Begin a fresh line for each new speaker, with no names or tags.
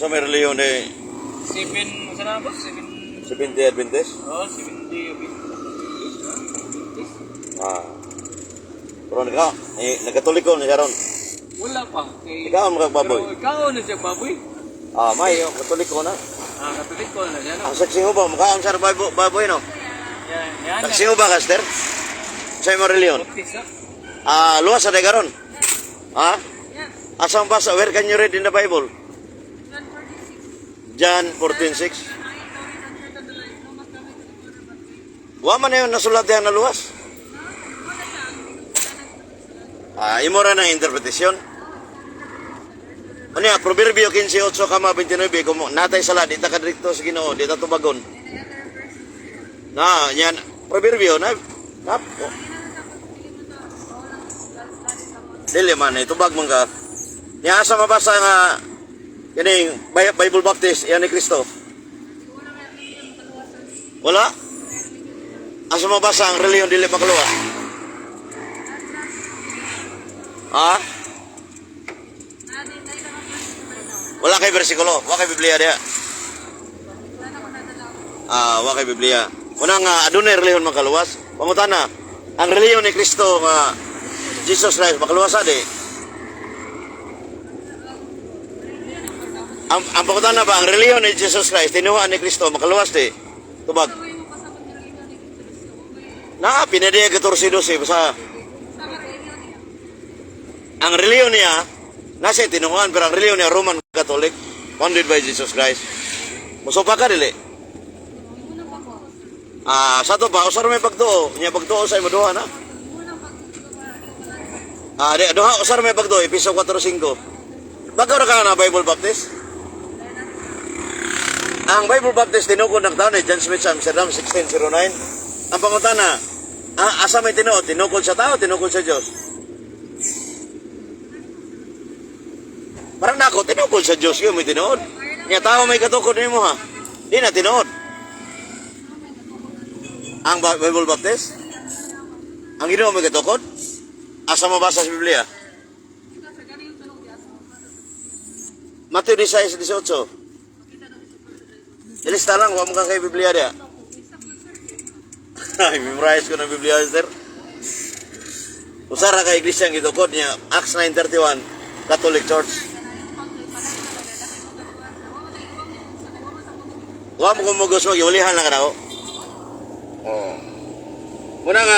Sa may reliyon eh,
Seven, saan na ba? Seven,
70 Adventist?
Oh, 70, Adventist.
Ah. Pero naka, eh, nagkatoliko na siya ron.
Wala pa. Kay,
Ikaw ang magbaboy.
Pero ikaw na siya baboy.
Ah, may, oh, katoliko na.
Ah, Katoliko na siya, no?
Ang saksi ba, mukha ang sa baboy, baboy no?
Yan, yan.
Saksi ba, Kaster? Sa imo reliyon?
Baptist, ah.
Ah, luwas sa garon. Ha? Asa ang basa? Where can you read in the Bible? John 14:6. Wa man na yun nasulat diyan na luwas. Ah, imo ra ng interpretasyon. Ano ya, Proverbio 15:8 kama 29, kung natay sala, di ta kadrikto sa Ginoo, di ta tubagon. Na, yan, Proverbio, na, na, oh. Dili man, eh, tubag man ka. Niya asa mabasa nga, kining Bible Baptist, yan ni Kristo. Wala? Asa mabasa ang reliyon dili makaluwas? Ha? Wala kay bersikulo, wala kay Biblia diya. Ah, wala kay Biblia. Una nga adunay reliyon makaluwas. Pangutana, ang reliyon ni Kristo nga Jesus Christ makaluwas adi. Ang pangutana ba ang reliyon ni Jesus Christ tinuha ni Kristo makaluwas di? Tubag. Na pinadiya 14:12 basta ang reliyon niya nasa tinuhan pero ang reliyon niya Roman Catholic founded by Jesus Christ. Musupa ka dili? Ah, sa to pa usar may pagtuo, nya pagtuo sa imo duha na. Ah, di duha usar may pagtuo Episo 4:5. Bagaw ra ka na Bible Baptist? Ang Bible Baptist tinukod ng taon ni John Smith sa Amsterdam 1609. Ang pangutana, ah, asa may tinuod? Tinukod sa tao, tinukod sa Diyos? Parang nako, tinukod sa Diyos yun, may tinuod. Nga tao may katukod nimo ha. Di na tinuod. Ang Bible Baptist? Ang Ginoo may katukod? Asa mabasa sa Biblia? Mateo 16:18. Ilista lang, huwag mo ka kay Biblia diya. Ay, memorize ko ng Biblia, sir. Usara kay iglesia ang gitukod niya, Acts 9:31, Catholic Church. Wa mo kung mo gusto, giulihan lang ka na ako. Oo. Muna nga,